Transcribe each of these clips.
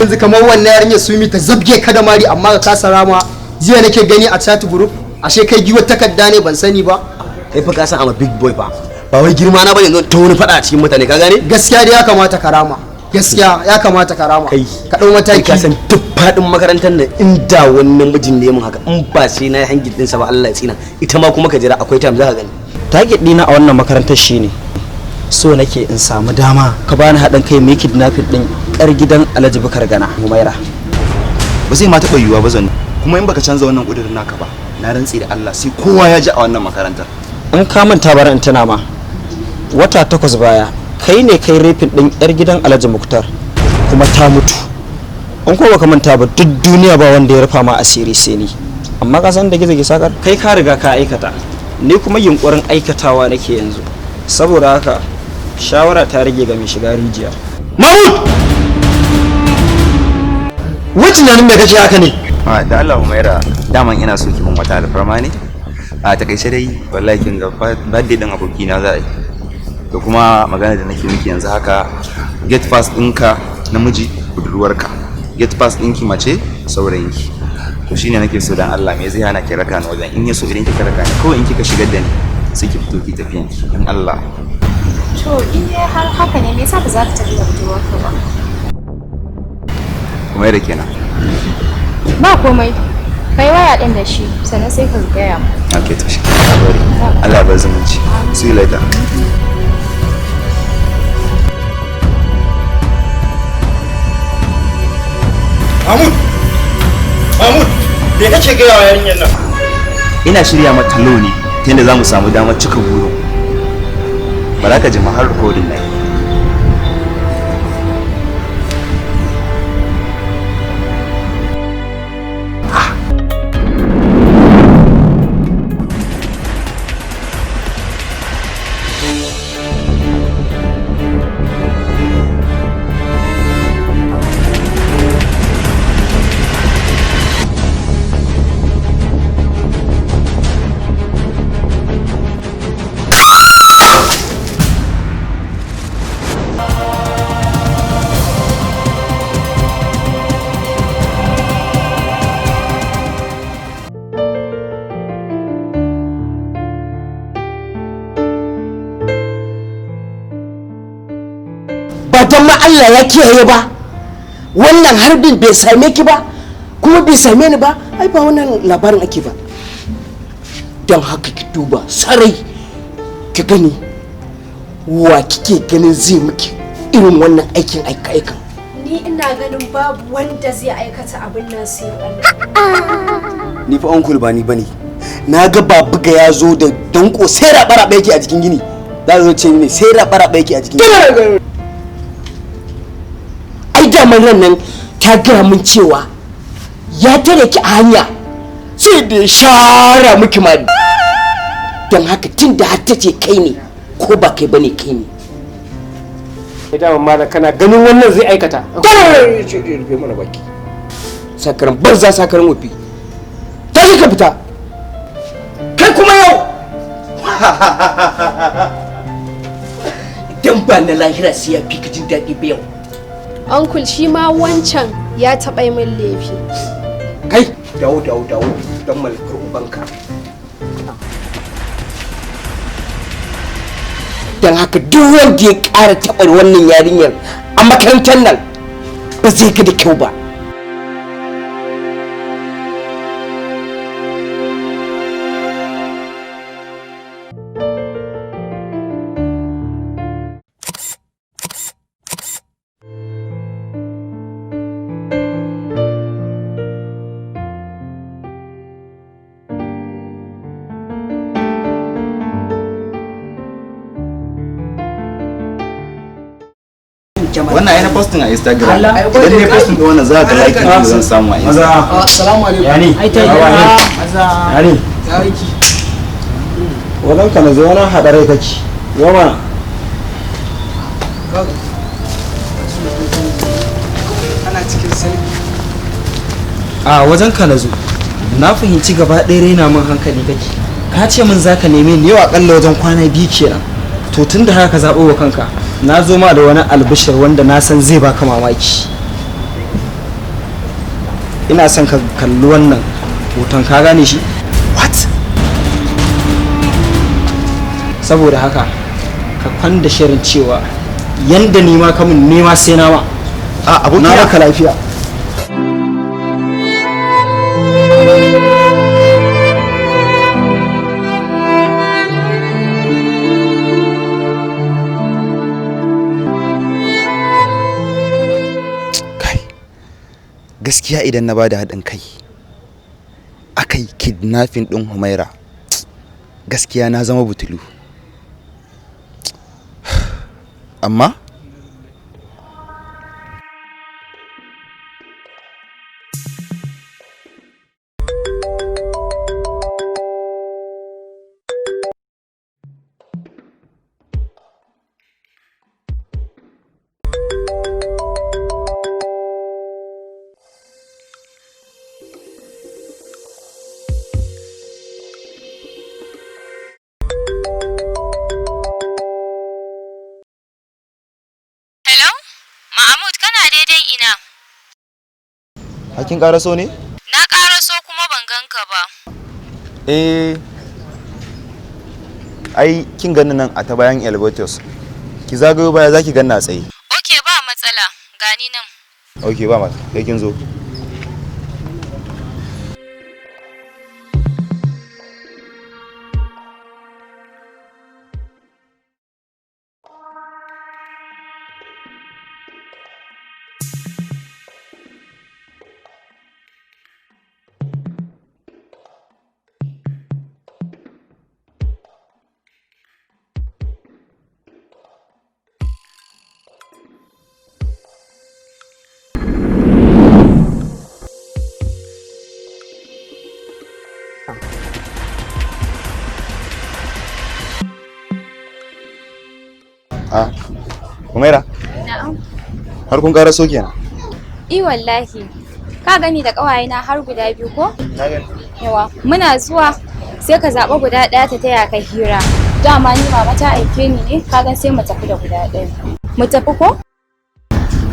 Yanzu kamar wannan yarinyar Sumi ta zabge ka da mari amma ka kasa rama. Jiya nake gani a chat group, ashe kai giwar takarda ne, ban sani ba. Kai fa ka san I'm a big boy fa. Ba wai girma na bane yanzu ta wani fada a cikin mutane, ka gane? Gaskiya dai ya kamata ka rama. Gaskiya ya kamata ka rama. Kai. Ka dau mataki. Ka san duk fadin makarantar nan inda wani namijin ne mun haka, in ba sai na yi hangin dinsa ba, Allah ya tsina. Ita ma kuma ka jira, akwai time za ka gani. Target ɗina a wannan makarantar shine so nake in samu dama ka bani haɗin kai mai kidnapping ɗin ƙar gidan Alhaji Bukar Gana Humaira. Ba zai ma taɓa yiwuwa ba zan, kuma in baka canza wannan ƙudurin naka ba, na rantse da Allah sai kowa ya ji a wannan makarantar. In ka manta, bari in tuna ma, wata 8 baya kai ne kai raping ɗin yar gidan Alhaji Muktar kuma ta mutu. In ko baka manta ba, duk duniya ba wanda ya rufa ma asiri sai ni. Amma ka san da gizo ke sakar, kai ka riga ka aikata, ni kuma yunkurin aikatawa nake yanzu. Saboda haka shawara ta rage ga mai shiga rijiya. Mahmud! Wai tunanin me kake haka ne? A da Allah Humaira, daman ina so ki mun wata alfarma ne. A takaice dai wallahi kin ga birthday din abokina za a yi. Da kuma magana da nake miki yanzu haka, gate pass ɗinka namiji, budurwarka, gate pass ɗinki mace, saurayinki. To shine nake so, dan Allah me zai hana ki raka ni wajen? In yaso idan kika raka ni, kawai in kika shigar da ni sai ki fito ki tafiyan ki, dan Allah. To, in dai har haka ne, me yasa ba za ka tafi da budurwarka ba? Humaira kenan. Ba komai. Kai waya ɗin da shi, sannan sai ka gaya mu. Okay, to shi bari. Allah ya bar zumunci. See you later. Mahmud! Mahmud! Me kake gaya wa yarinyar nan? Ina shirya mata law ne ta yadda za mu samu damar cika burin. Ba za ka ji ma har recording na yi. Ba don ma Allah ya kiyaye ba, wannan harbin bai same ki ba kuma bai same ni ba, ai ba wannan labarin ake ba. Don haka ki duba sarai ki gani, wa kike ganin zai miki irin wannan aikin aika-aikan? Ni ina ganin babu wanda zai aikata abin nan sai Allah. Ni fa uncle ba ni bane. Na ga babuga ya zo da danko, sai raba-raba yake a jikin gini. Za zo ce ne sai raba-raba yake a jikin gini. Ai daman ran nan ta gaya min cewa ya tare ki a hanya sai da ya shara miki mari. Don haka tun da har ta ce kai ne, ko ba kai bane, kai ne. Ya dama malam, kana ganin wannan zai aikata. Rufe mana baki, sakaran banza, sakaran wofi, tashi ka fita. Kai kuma yau idan ba na lahira sai ya fi ka jin daɗi ba yau. Uncle, shi ma wancan ya taɓa yi min laifi. Kai, dawo, dawo, dawo don malakar ubanka. Don haka duk wanda ya ƙara taɓa wannan yarinyar a makarantar nan ba zai ga da kyau ba. Wannan ai na posting a Instagram. Idan ne posting din wannan, za ka like din da zan samu a Instagram. Assalamu alaikum. Yani. Ai ta yi. Maza. Yani. Ya aiki. Wannan ka na zo wani haɗa rai kake zo mana. Ana cikin selfie. A wajen ka na zo, na fahimci gaba ɗaya raina min hankali kake. Ka ce min zaka neme ni yau akalla wajen kwana 2 kenan. To tun da haka ka zaɓo wa kanka, na zo ma da wani albishir wanda na san zai baka mamaki. Ina son ka kalli wannan hoton, ka gane shi? What? Saboda haka ka kwanda shirin cewa yanda ni ma kamun nema sai na ma. A abokina. Na baka lafiya. Gaskiya idan na bada haɗin kai aka yi kidnapping ɗin Humaira, gaskiya na zama butulu. Amma Hello? Ma'amud, kana daidai ina? Hakin ƙaraso ne? Na ƙaraso kuma ban ganka ba. Eh, ai kin gani nan a ta bayan elevators. Ki zagayo baya zaki ganna a tsaye. Ok, ba matsala. Gani nan. Ok, ba matsala, sai kin zo. Ah, Humaira, Na'am. har kun ƙaraso kenan? I wallahi. Ka gani da ƙawayena har guda biyu ko? Na gani. Yawa. Muna zuwa sai ka zaɓa guda ɗaya ta taya ka hira. Dama ni mama ta aike ni ne, ka gan sai mu tafi da guda ɗaya. Mu tafi ko?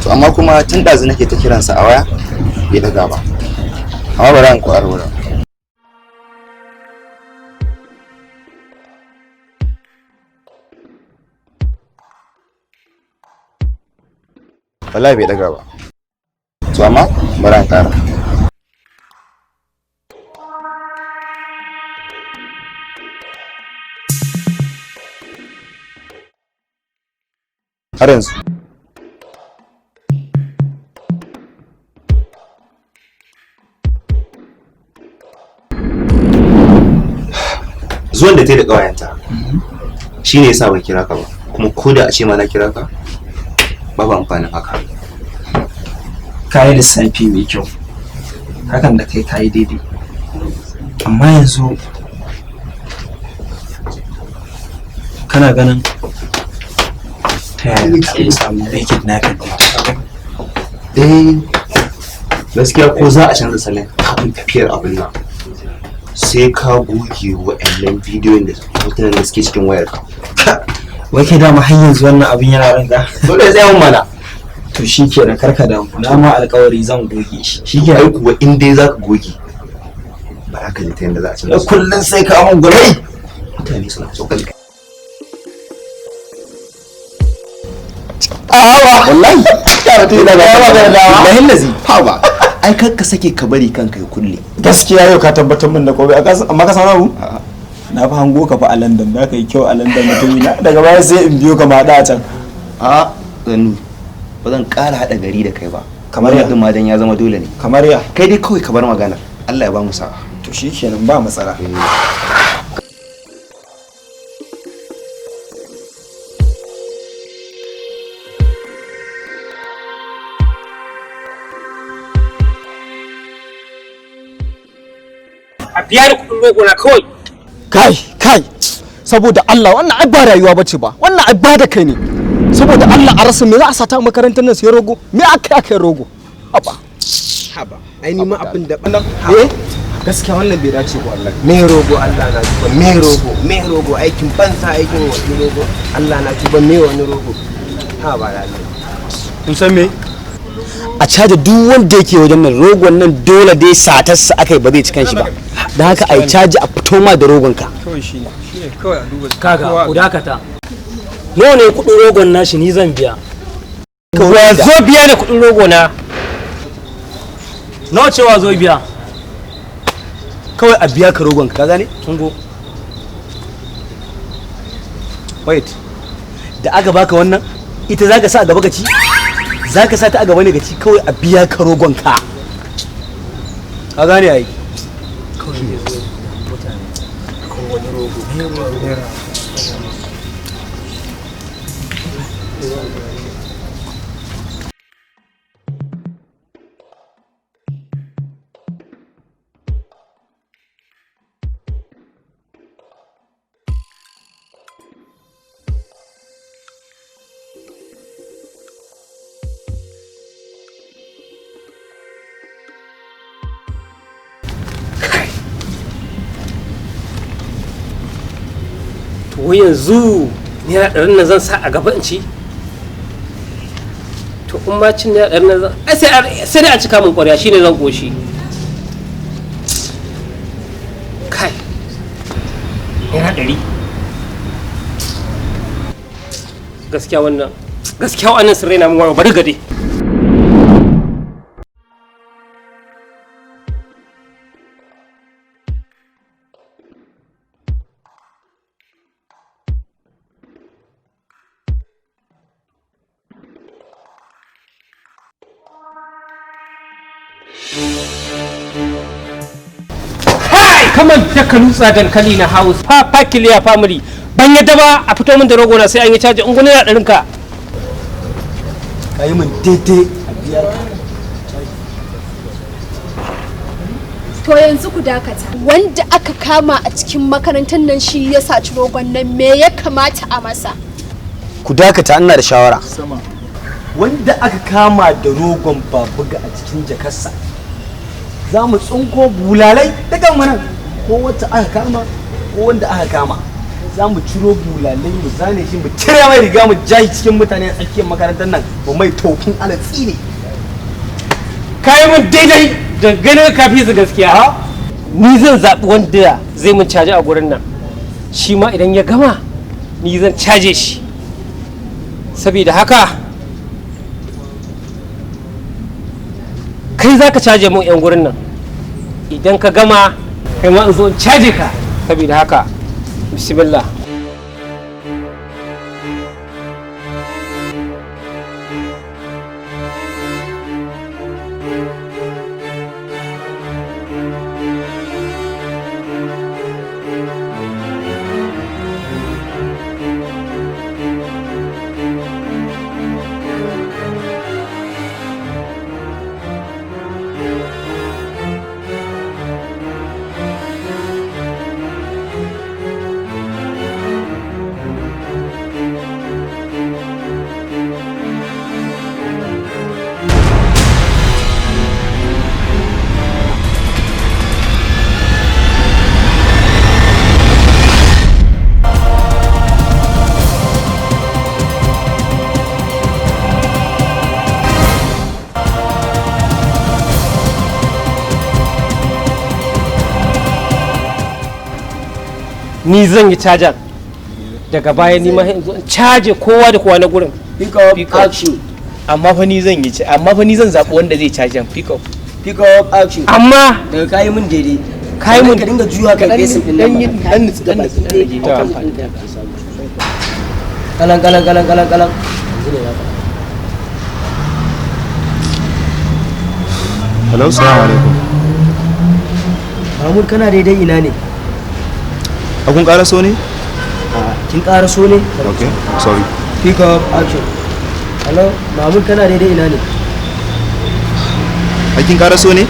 To amma kuma tun ɗazu nake ta kiransa a waya bai ɗaga ba. Amma bari in ƙwaro wurin. Wallahi bai ɗaga ba. To amma bari in ƙara. Har yanzu. Zuwan da ta yi da ƙawayenta shi ne yasa ban kira ka ba, kuma ko da a ce ma na kira ka babu amfanin haka. Ka yi lissafi mai kyau, hakan da kai kayi daidai, amma yanzu kana ganin ta yaya za mu samu mai kidnapping ɗin? Eh, gaskiya ko za a canza salon kafin tafiyar abin nan, sai ka goge wa'annan bidiyon da hotunan da suke cikin wayarka. Wai kai, dama har yanzu wannan abin yana ranka? Dole ya tsaya mun mana. To shikenan, karka damu, na ma alkawari zan goge shi. Shikenan. Ai kuwa in dai zaka goge, ba za ka ji ta yadda za a canza su. Kullum sai ka mun gulai. Mutane suna so ka ji. Awa wallahi Yara ta yi daga Billahi lazi. Haba. Ai kar ka sake ka bari kanka ya kulle. Gaskiya yau ka tabbatar min da komai, amma ka san abu? Na fi hango ka fa a London, za ka yi kyau a London mutumi na. Daga baya sai in biyo ka ma haɗu a can. A Zannu, ba zan ƙara haɗa gari da kai ba. Kamar ya? Wannan ɗin ma dan ya zama dole ne. Kamar ya? Kai dai kawai ka bar maganar. Allah ya ba mu sa'a. To shikenan, ba matsala. A biya ni kuɗin rogo na kawai. Kai kai, saboda Allah, wannan ai ba rayuwa bace ba, wannan ai ba da kai ne. Saboda Allah, a rasa me za a sata a makarantar nan sai rogo? Me aka yi aka yi rogo? Haba. Haba, ai ni ma abin da Eh, gaskiya wannan bai dace ba wallahi. Me rogo? Allah na tuba, me rogo? Me rogo? Aikin banza, aikin wani rogo. Allah na tuba, me wani rogo? Ha ba da Allah. Kun san me? A caja duk wanda yake wajen nan, rogon nan dole dai satarsa aka yi, ba zai cikan shi ba. Don haka a yi caji a fito ma da rogon ka. Kawai shine shine kawai a duba. Kaga, ku dakata. Nawa ne kudin rogon nashi? Ni zan biya. Wa zo biya da kudin rogo na? Nawa cewa zo biya? Kawai a biya ka rogon ka, gane? Tungo. Wait, da aka baka wannan, ita zaka sa a gaba ka ci? Zaka sa ta a gaba ne ka ci? Kawai a biya ka rogon ka, ka gane ai? Kawai ne zo mutane kan wani rogo. To yanzu 100,000 nan zan sa a gaba in ci? To in ma cin 100,000 nan zan ai sai dai a cika min ƙwarya, shine zan ƙoshi. Kai, 100,000, gaskiya wannan, gaskiya wannan sun raina min wayo. Bari gade. Kamar daka lutsa dankali na house fa kiliya family. Ban yadda ba, a fito min da rogo na sai an yi caji in guna ɗarin ka. Ka yi min daidai, a biya ka. To yanzu ku dakata. Wanda aka kama a cikin makarantar nan shi ya saci rogon nan, me ya kamata a masa? Ku dakata, ina da shawara. Wanda aka kama da rogon babuga a cikin jakarsa, za mu tsinko bulalai daga mana, ko wacce aka kama ko wanda aka kama, za mu ciro bulalai mu zane shi, mu cire mai riga, mu jahi cikin mutane a tsakiyar makarantar nan, mu mai tofin alatsi ne. Kayi mun daidai da ganin kafi su. Gaskiya ni zan zaɓi wanda zai mun caji a gurin nan. Shi ma idan ya gama, ni zan caje shi. Saboda haka kai za ka caje mun 'yan gurin nan, idan ka gama kai ma in zo in caje ka. Saboda haka bismillah. Ni zan yi cajan, daga baya ni ma in zo in caje kowa da kowa na gurin. Pick up action. Amma fa ni zan yi, amma fa ni zan zaɓi wanda zai cajan. Pick up. Pick up action. Amma daga kayi mun daidai. Kayi mun ka dinga juya kai fesin din nan. Dan nutsu, dan nutsu. Kalan kalan kalan kalan kalan. Yanzu ne na faɗa. Hello, salamu alaikum. Mahmud, kana daidai ina ne? A kun ƙara so ne? Kin ƙara so ne? Okay, sorry. Pick up action. Hello, Mahmud, kana daidai ina ne? A kin ƙara so ne?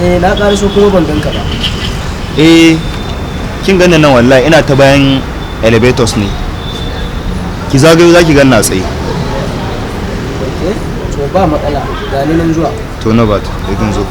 Eh, na ƙara so kuma ban ganka ba. Eh, kin ganin nan, wallahi ina ta bayan elevators ne. Ki zagayo, za ki ganna tsaye. Okay, to ba matsala, gani nan zuwa. To no bad, sai kin zo.